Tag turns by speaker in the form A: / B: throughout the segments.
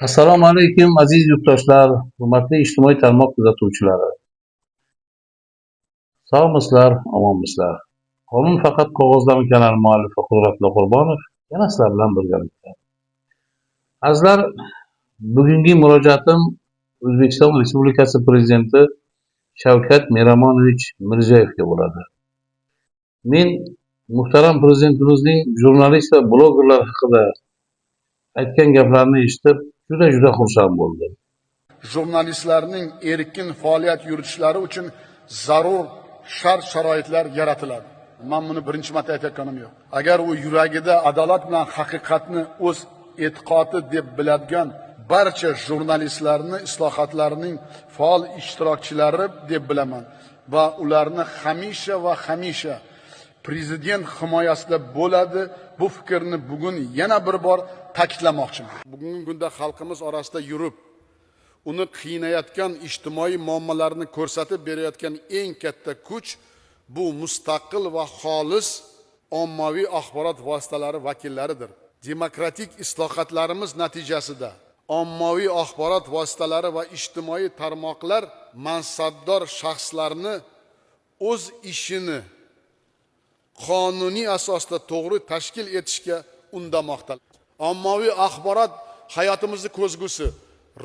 A: Assalomu alaykum, aziz yurtdoshlar, hurmatli ijtimoiy tarmoq kuzatuvchilari. Sog'misizlar, omonmisizlar? Qonun faqat qog'ozdami kanali muallifi Qudratullo Qurbonov yana sizlar bilan birgalikda. Azizlar, bugungi murojaatim O'zbekiston Respublikasi Prezidenti Shavkat Miromonovich Mirziyoyevga bo'ladi. Men muhtaram prezidentimizning jurnalist va blogerlar haqida aytgan gaplarini eshitib, juda-juda xursand bo'ldim.
B: Jurnalistlarning erkin faoliyat yuritishlari uchun zarur shart sharoitlar yaratiladi. Man buni birinchi marta aytayotganim yo'q. Agar u yuragida adolat bilan haqiqatni o'z e'tiqodi deb biladigan barcha jurnalistlarni islohotlarning faol ishtirokchilari deb bilaman va ularni hamisha va hamisha prezident himoyasida bo'ladi. Bu fikrni bugun yana bir bor ta'kidlamoqchiman. Bugungi kunda xalqimiz orasida yurib, uni qiynayotgan ijtimoiy muammolarni ko'rsatib berayotgan eng katta kuch bu mustaqil va xolis ommaviy axborot vositalari vakillaridir. Demokratik islohotlarimiz natijasida ommaviy axborot vositalari va ijtimoiy tarmoqlar mansabdor shaxslarni o'z ishini qonuniy asosda to'g'ri tashkil etishga undamoqda. Ommaviy axborot hayotimizni ko'zgusi.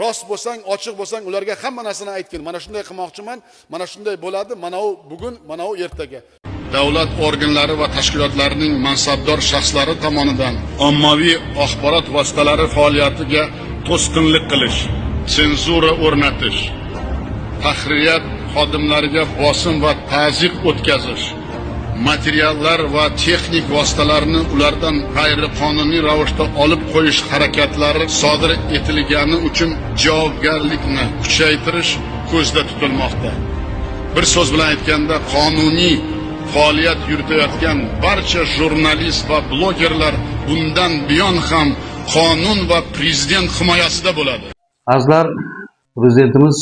B: Rost bo'lsang, ochiq bo'lsang, ularga hamma narsani aytgin. Mana shunday qilmoqchiman, mana shunday bo'ladi, mana u bugun, mana u ertaga. Davlat organlari va tashkilotlarining mansabdor shaxslari tomonidan ommaviy axborot vositalari faoliyatiga to'sqinlik qilish, senzura o'rnatish, tahririyat xodimlariga bosim va tazyiq o'tkazish, materiallar va texnik vositalarni ulardan g'ayriqonuniy ravishda olib qo'yish harakatlari sodir etilgani uchun javobgarlikni kuchaytirish ko'zda tutilmoqda. Bir so'z bilan aytganda, qonuniy faoliyat yuritayotgan barcha jurnalist va blogerlar bundan buyon ham qonun va prezident himoyasida bo'ladi.
A: Azizlar, prezidentimiz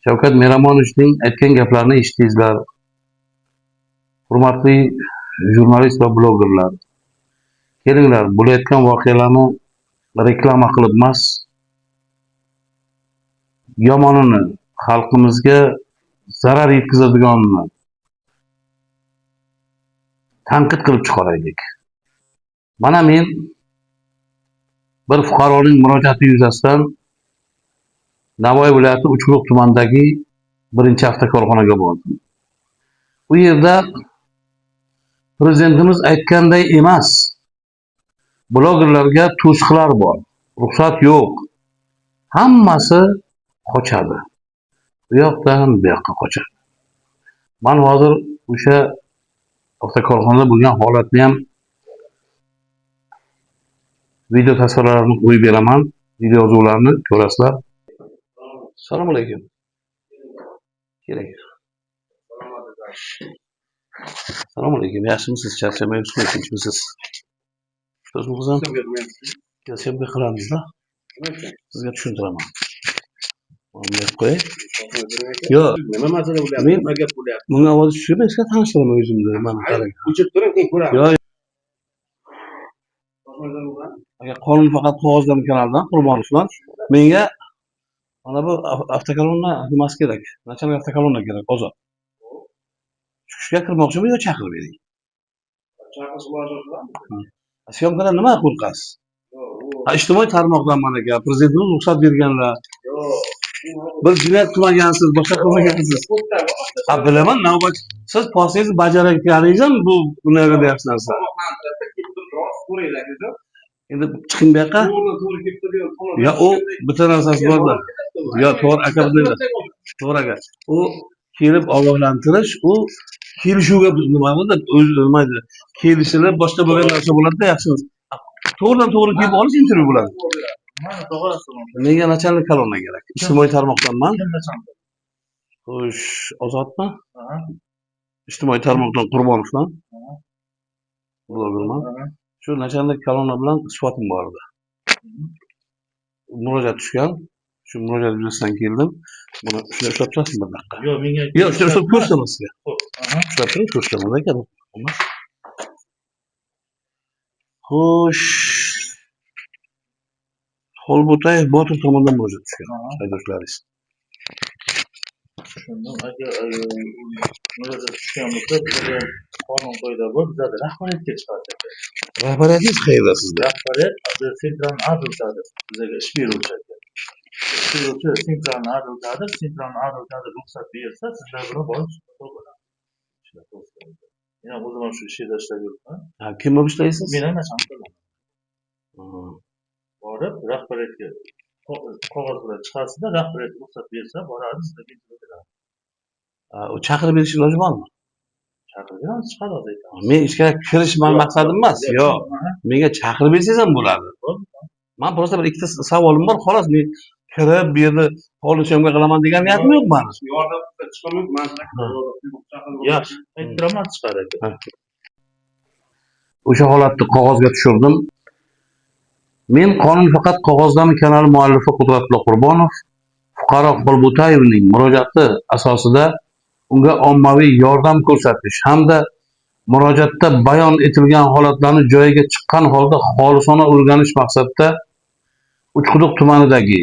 A: Shavkat Miromonovichning aytgan gaplarini eshitdingizlar. Hurmatli jurnalist va blogerlar, kelinglar, bo'layotgan voqealarni reklama qilib emas, yomonini, xalqimizga zarar yetkazadiganini tanqid qilib chiqaraylik. Mana men bir fuqaroning murojaati yuzasidan Navoiy viloyati Uchquduq tumanidagi birinchi avtokorxonaga bordim. U yerda prezidentimiz aytganday emas. Blogerlarga to'siqlar bor, ruxsat yo'q. Hammasi qochadi. U yoqdan bu yoqqa qochadi. Man hozir o'sha avtokorxonada bo'lgan holatni ham video tasvirlarini qo'yib beraman. Video yozuvlarni ko'rasizlar. Assalomu alaykum. Kerak. Assalomu alaykum. Yaxshimisiz? Charchamayapsizmi? Tinchmisiz? So'zmi, qizim? Съёмка qilamiz-da. Sizga tushuntiraman. Bunday qo'yay. Yo'q.
C: Nima masala bo'lyapti? Nima gap bo'lyapti?
A: Bunga ovoz tushib, men sizga tanishtiraman o'zimni. Mana qarang.
C: O'chirib turing, keyin ko'ramiz.
A: Yo'q. Aka, Qonun faqat qog'ozdan kanalidan Qurbonovman. Menga mana bu avtokolonna nimasi kerak? Начальник avtokolonna kerak, Ozod. Shu kishiga kirmoqchiman yo chaqirib bering.
C: Chaqirish iloji yo'qmi?
A: Съёмка dan nima qo'rqasiz?
C: Yo'q,
A: Ha, ijtimoiy tarmoqdan mana aka, prezidentimiz ruxsat berganlar.
C: yo'q.
A: Bir jinoyat qilmagansiz, boshqa qilmagansiz. Ha, bilaman, navbat siz postingizni bajarayotganingiz ham bu bunaqa deyapsiz narsa. Endi chiqing bu yoqqa.
C: To'g'ri, to'g'ri kelib turgan.
A: Ya u bitta narsasi borda. Yo, to'g'ri aka, bunday. To'g'ri aka. U kelib ogohlantirish, u kelishuvga nima bo'ldi? O'zi nima edi? Kelishilib boshqa bo'lgan narsa bo'ladida, yaxshimiz. To'g'ridan to'g'ri kelib olish intervyu bo'ladi.
C: Mana to'g'ri.
A: Menga начальник kolonna kerak. Ijtimoiy tarmoqdanman. Xo'sh, Ozodmi? Ijtimoiy tarmoqdan Qurbonovman. Blogerman. Shu начальник kolonna bilan suhbatim bor edi. Murojaat tushgan. Shu murojaat yuzasidan keldim. Buni shunday ushlab turasizmi bir daqiqa?
C: Yo'q, menga
A: Yo'q, shunday ushlab ko'rsataman sizga.
C: Aha.
A: Ushlab turing, ko'rsataman aka. Bo'lmas. Xo'sh. Xolbo'tayev Botir tomonidan murojaat tushgan haydovchilaringiz.
C: Tushundim aka. Murojaat tushgan bo'lsa, bizada qonun qoida bor, bizada rahbariyatga chiqadi aka.
A: Rahbariyatingiz qayerda sizda?
C: Rahbariyat центральный адрес, bizaga ish beruvchi aka. Ish beruvchi центральный адрес, центральный адрес ruxsat bersa, sizlar bilan borib suhbat bo'ladi. Men ham o'zim ham shu ish yerda ishlab yuribman.
A: Ha, kim bo'lib ishlaysiz?
C: Men ham начальник bo'laman. Borib rahbariyatga qog'oz bilan chiqasizda, rahbariyat ruxsat bersa, boradi, sizlarga intervyu beradi.
A: Ha, u chaqirib berish iloji bormi?
C: Chaqirib beramiz, chiqadi hozir, aytamiz.
A: Men ishga kirish mani maqsadim emas. Yo'q. Menga chaqirib bersangiz ham bo'ladi.
C: Bo'ldi.
A: Man просто bir ikkita savolim bor, xolos. Men kirib bu yerda hovli syomka qilaman degan niyatim yo'q mani.
D: Yordam chiqaman, man.
C: Yaxshi, aytib turaman, chiqadi aka.
A: O'sha holatni qog'ozga tushirdim. Men "Qonun faqat qog'ozdami" kanali muallifi Qudratullo Qurbonov fuqaro Xolbo'tayevning murojaati asosida unga ommaviy yordam ko'rsatish hamda murojaatda bayon etilgan holatlarni joyiga chiqqan holda xolisona o'rganish maqsadida Uchquduq tumanidagi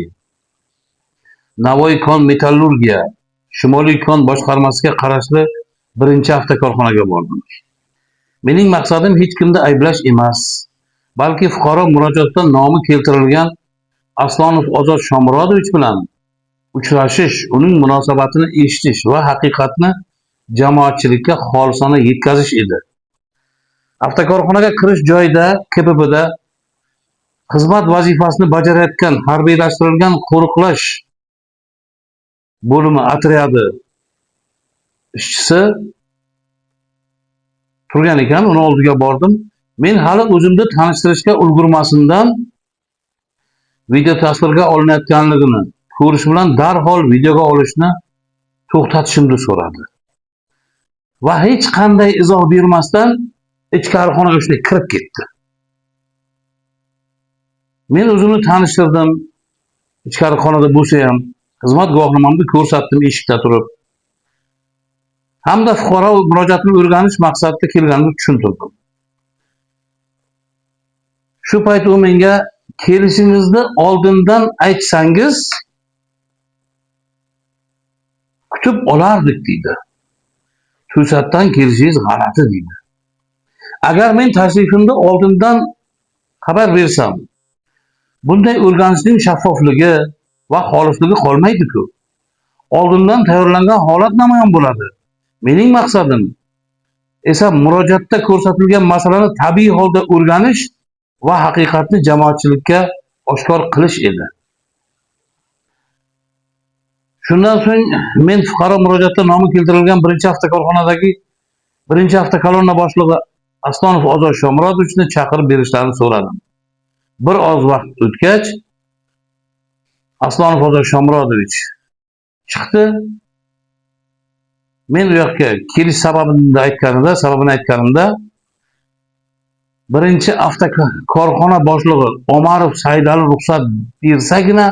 A: Navoiy kon metallurgiya Shimoliy kon boshqarmasiga qarashli birinchi avtokorxonaga bordim. Mening maqsadim hech kimni ayblash emas, balki fuqaro murojaatda nomi keltirilgan Aslonov Ozod Shomurodovich bilan uchrashish, uning munosabatini eshitish va haqiqatni jamoatchilikka xolisona yetkazish edi. Avtokorxonaga kirish joyida KPPda xizmat vazifasini bajarayotgan harbiylashtirilgan qo'riqlash bo'limi otryadi ishchisi turgan ekan, uni oldiga bordim. Men hali o'zimni tanishtirishga ulgurmasimdan video tasvirga olinayotganligini ko'rish bilan darhol videoga olishni to'xtatishimni so'radi. Va hech qanday izoh bermasdan ichkari xonaga shunday kirib ketdi. Men o'zimni tanishtirdim. Ichkari xonada bo'lsa ham xizmat guvohnomamni ko'rsatdim eshikda turib. Hamda fuqaro murojaatini o'rganish maqsadida kelganimni tushuntirdim. Shu payt u menga "Kelishingizni oldindan aytsangiz, kutib olardik", deydi. "To'satdan kelishingiz g'alati", deydi. Agar men tashrifimni oldindan xabar bersam, bunday o'rganishning shaffofligi va xolisligi qolmaydi-ku. Oldindan tayyorlangan holat namoyon bo'ladi. Mening maqsadim esa murojaatda ko'rsatilgan masalani tabiiy holda o'rganish va haqiqatni jamoatchilikka oshkor qilish edi. Shundan so'ng men fuqaro murojaatda nomi keltirilgan birinchi avtokorxonadagi birinchi avtokolonna boshlig'i Aslonov Ozod Shomurodovichni chaqirib berishlarini so'radim. Bir oz vaqt o'tgach, Aslonov Ozod Shomurodovich chiqdi. Men u yoqqa kelish sababini aytganimda birinchi avtokorxona boshlig'i Omarov Saidali ruxsat bersagina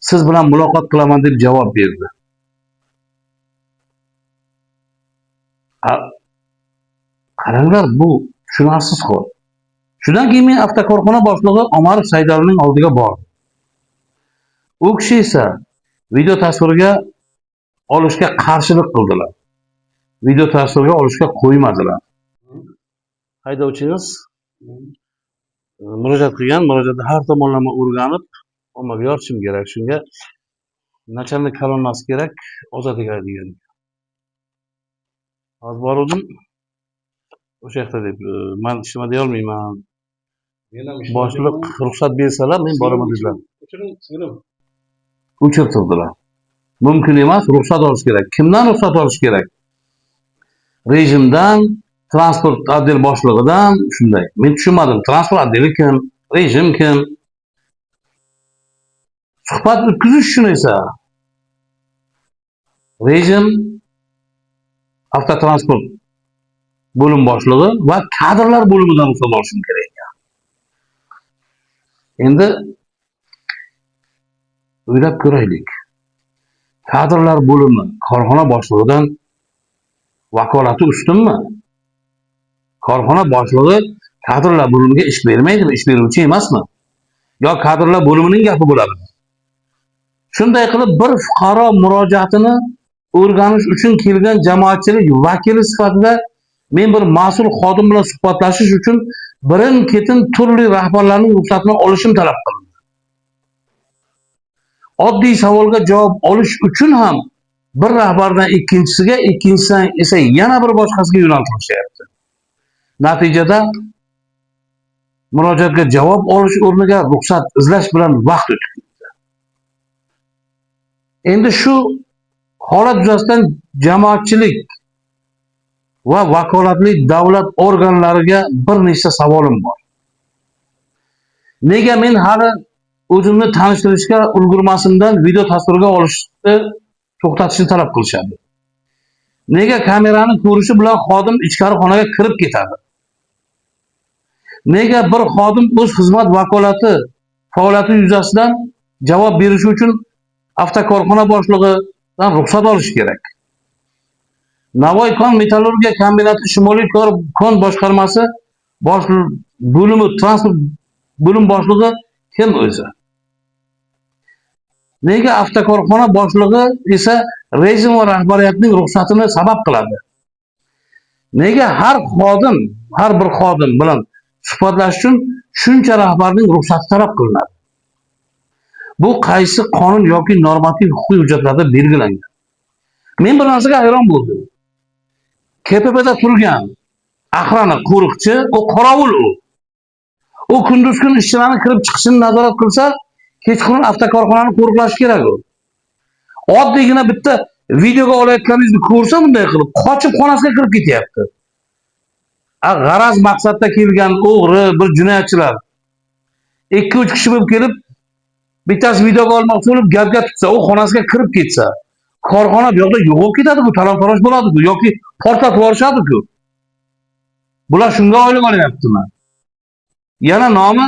A: siz bilan muloqot qilaman deb javob berdi. Qaranglar, bu tushunarsiz hol. Shundan keyin men avtokorxona boshlig'i Omarov Saidalining oldiga bordim. U kishi esa video tasvirga olishga qarshilik qildilar. Video tasvirga olishga qo'ymadilar. Haydovchingiz murojaat qilgan, murojaatni har tomonlama o'rganib, ommaga yoritishim kerak. Shunga начальник kolonnasi kerak, Ozod aka degan. Hozir boruvdim. O'sha yoqda deb, man hech nima deya olmayman.
D: Men ham
A: Boshliq ruxsat bersalar, men boraman dedilar.
D: O'chiring, singlim.
A: O'chirtirdilar. Mumkin emas, ruxsat olish kerak. Kimdan ruxsat olish kerak? Rejimdan, transport отдел boshlig'idan shunday. Men tushunmadim. Transport отдел i kim? Rejim kim? Suhbat o'tkazish uchun esa rejim, avtotransport bo'lim boshlig'i va kadrlar bo'limidan ruxsat olishim kerak ekan. Endi o'ylab ko'raylik. Kadrlar bo'limi korxona boshlig'idan vakolati ustunmi? Korxona boshlig'i kadrlar bo'limiga ish bermaydimi? Ish beruvchi emasmi? Yo kadrlar bo'limining gapi bo'ladimi? Shunday qilib, bir fuqaro murojaatini o'rganish uchun kelgan jamoatchilik vakili sifatida men bir mas'ul xodim bilan suhbatlashish uchun birin-ketin turli rahbarlarning ruxsatini olishim talab qilindi. Oddiy savolga javob olish uchun ham bir rahbardan ikkinchisiga, ikkinchisidan esa yana bir boshqasiga yo'naltirishyapti. Natijada murojaatga javob olish o'rniga ruxsat izlash bilan vaqt o'tib ketdi. Endi shu holat yuzasidan jamoatchilik va vakolatli davlat organlariga bir nechta savolim bor. Nega men hali o'zimni tanishtirishga ulgurmasimdan video tasvirga olishni to'xtatishni talab qilishadi? Nega kamerani ko'rishi bilan xodim ichkari xonaga kirib ketadi? Nega bir xodim o'z xizmat vakolati faoliyati yuzasidan javob berishi uchun avtokorxona boshlig'idan ruxsat olish kerak? Navoiy kon metallurgiya kombinati Shimoliy kon boshqarmasi bosh bo'limi transport bo'lim boshlig'i kim o'zi? Nega avtokorxona boshlig'i esa rejim va rahbariyatning ruxsatini sabab qiladi? Nega har bir xodim bilan suhbatlashish uchun shuncha rahbarning ruxsati talab qilinadi? Bu qaysi qonun yoki normativ huquqiy hujjatlarda belgilangan? Men bir narsaga hayron bo'ldim. KPPda turgan охрана, qo'riqchi, u qorovul u. U kunduz kun ishchilarni kirib chiqishini nazorat qilsa, kechqurun avtokorxonani qo'riqlashi kerak u. Oddiygina bitta videoga olayotganingizni ko'rsa, bunday qilib qochib xonasiga kirib ketyapti. G'araz maqsadda kelgan o'g'ri, bir jinoyatchilar 2-3 kishi bo'lib kelib, bittasi videoga olmoqchi bo'lib gapga tutsa, u xonasiga kirib ketsa, korxona bu yoqda yo'qolib ketadi-ku, talon-taroj bo'ladi-ku yoki portlatib yuborishadi-ku. Bular shunga oylik olyaptimi? Yana nomi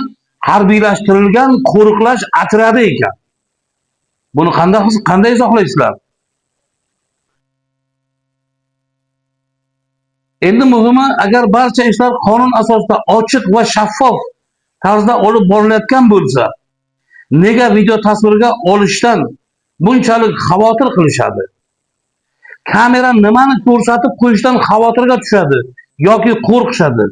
A: harbiylashtirilgan qo'riqlash otryadi ekan. Buni qanday izohlaysizlar? Endi muhimi, agar barcha ishlar qonun asosida ochiq va shaffof tarzda olib borilayotgan bo'lsa, nega video tasvirga olishdan bunchalik xavotir qilishadi? Kamera nimani ko'rsatib qo'yishdan xavotirga tushadi yoki qo'rqishadi?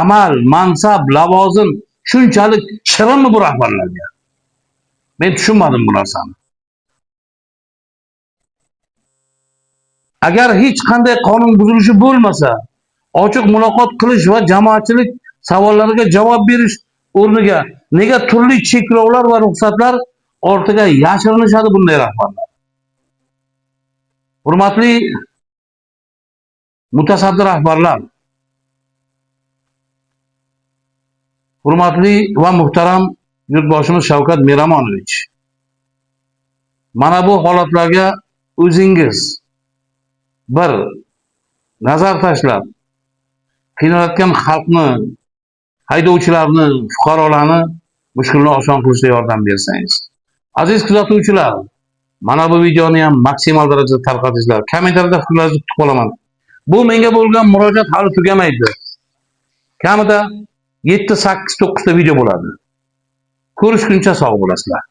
A: Amal, mansab, lavozim shunchalik shirinmi bu rahbarlarga? Men tushunmadim bu narsani. Agar hech qanday qonun buzilishi bo'lmasa, ochiq muloqot qilish va jamoatchilik savollariga javob berish o'rniga nega turli cheklovlar va ruxsatlar ortiga yashirinishadi bunday rahbarlar? Hurmatli mutasaddi rahbarlar, hurmatli va muhtaram yurtboshimiz Shavkat Miromonovich, mana bu holatlarga o'zingiz bir nazar tashlab, qiynalayotgan xalqni, haydovchilarni, fuqarolarni mushkulni oson qilishda yordam bersangiz. Aziz kuzatuvchilar, mana bu videoni ham maksimal darajada tarqatinglar. Kommentariyada fikrlaringizni kutib qolaman. Bu menga bo'lgan murojaat hali tugamaydi. Kamida 7, 8, 9 ta video bo'ladi. Ko'rishguncha sog' bo'lasizlar.